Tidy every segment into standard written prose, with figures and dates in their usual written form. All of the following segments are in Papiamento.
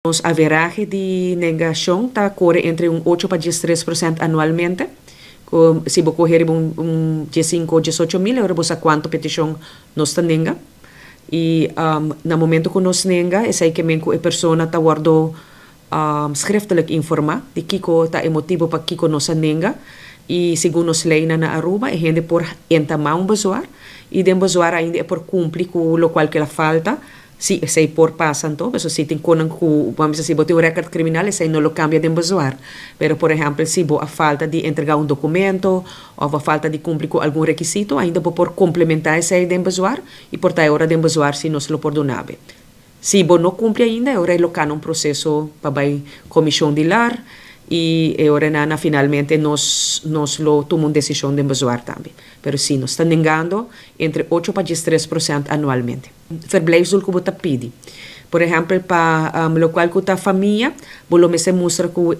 Nos averahe di negacion ta core entre un 8 pa 13% anualmente. Si bo coge un 15, 18 mil euro, bo sa cuanto peticion nos ta nenga. Y na momento cu nos nenga, esey kiermen cu e persona ta wordo schriftelijk informa di kico ta e motibo pa kico nos a nenga. Y segun nos ley na Aruba, e hende por entama un bezwaar. Y den bezwaar ainda e por cumpli cu locual cu el a falta. Si, esey por pasa anto, pero si tin cu, ban bisa, si bo tin un record criminal, esey no lo cambia den bezwaar. Pero, por ehempel, si bo a falta di entrega un documento of a falta di cumpli cu algun requisito, ainda bo por complementa esey den bezwaar y por ta ora den bezwaar si nos lo por duna bo. Si bo no cumpli ainda, ora lo cana un proceso pa bay comision di LAR y ora na finalmente nos lo tuma un decision den bezwaar tambe. Pero si, nos ta nengando entre 8 pa 13% anualmente. Verblijfsdoel cu bo ta pidi. Por ehempel, pa locual cu ta famia, bo lo mester mustra cu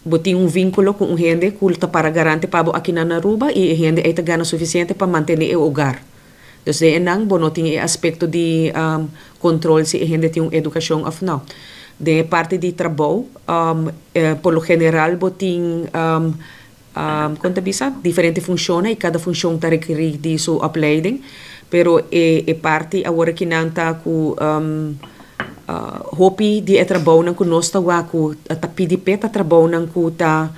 bo tin un vinculo cu un hende cu ta para garante pa bo aki na Aruba y e hende ta gana suficiente pa mantene e hogar. Dus einan bo no tin e aspecto di control si e hende tin un educacion of no. Den parti di trabou, por lo general bo tin con ta bisa, diferente funcion y cada funcion ta requeri di su opleiding, pero e parti awor cu nan ta cu hopi di e trabounan cu nos ta wak cu ta pidi pe ta trabounan cu ta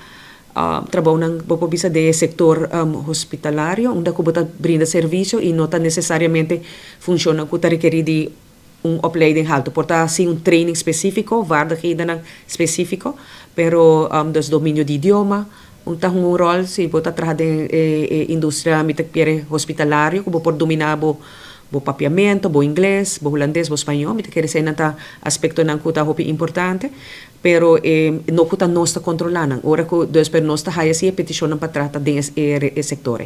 trabounan, bo por bisa, den sector hospitalario, unda cu bo ta brinda servicio y no ta necesariamente funciona cu ta requeri di un opleiding halto. Por ta asina un training specifico, vaardigheden specifico, pero dus dominio di idioma, un ta un rol si bo ta traha den industria, mi ta kere, hospitalario, cu por domina bo papiamento, bo ingles, bo hulandes, bo spaño, mi ta kere esey ta aspectonan cu ta hopi importante, pero no cu ta nos ta controla nan. Ora cu dus per nos ta haya si peticion pa trata den e sector.